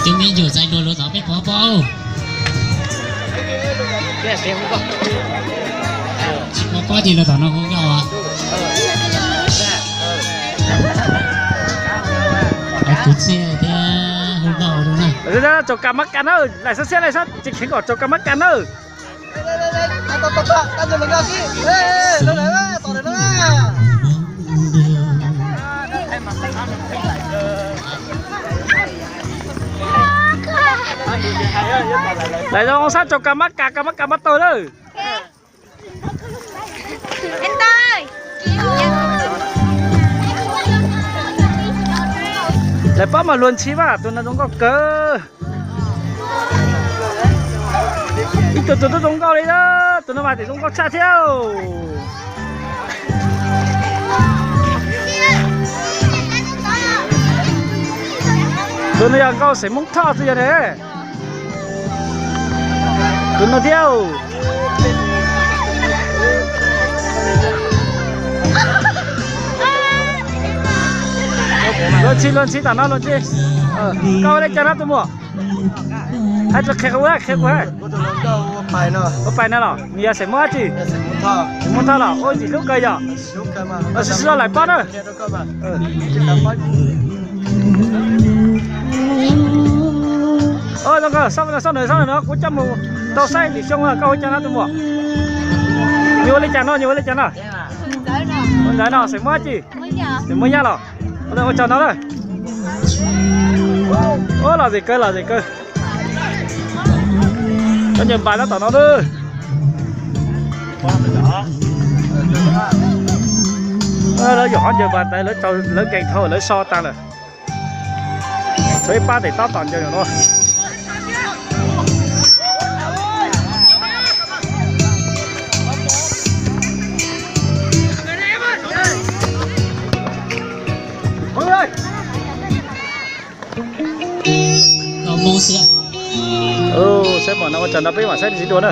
Tus me nyuam txais dua luag tod peb pov pob. Tsis pov pob ces luag tom no hu nkauj os. Kuv txiv thiab hu nkauj rau na. Tsaus ka mab ka na, laim xab xiab laim xab tsis kheev kom tsaus ka mab ka na. Laim zoo sab tsaus ka mab ka, ka mab ka mab tau lawm. Lawv pab mas luag ntxhi mas tus no zoo nkauj kawg. Ib tug tus twb zoo nkauj li na, tus no mas tes zoo nkauj tshaj thiab. Tus no yog nkauj xeem Hmoob Thoj xwb yog ne. Tus no thiab. Luag ntxhi, luag ntxhi tam no luag ntxhi. Koj ua li cas no tus muam? Hais rau qhia kuv, qhia kuv. Ua pais no los nws yog xeem Hmoob dab tsi? Xeem Hmoob Thoj los ua ntxim hlub kawg yog. Sib sib zog laim pob na. Zoo nkauj, xob no, xob no, xob no kuv coj mus tau saib lwm xyoo, koj ua cas no tus muam? Nws ua li cas no, nws ua li cas no? Ua ntawd no xeem Hmoob dab tsi? Xeem Hmoob Yaj los. Ua tsaug no na. Ua los zem kawg, los zem kawg. Cov ncaws npas tab tom no na. Lawv yuam qhov ncaws npas tas lawv nkees dhau lawv so tas lawm. Tshuav ib pab tes tab tom ncaws no. Saib mam no ua cas no peb mam saib tsis dua na.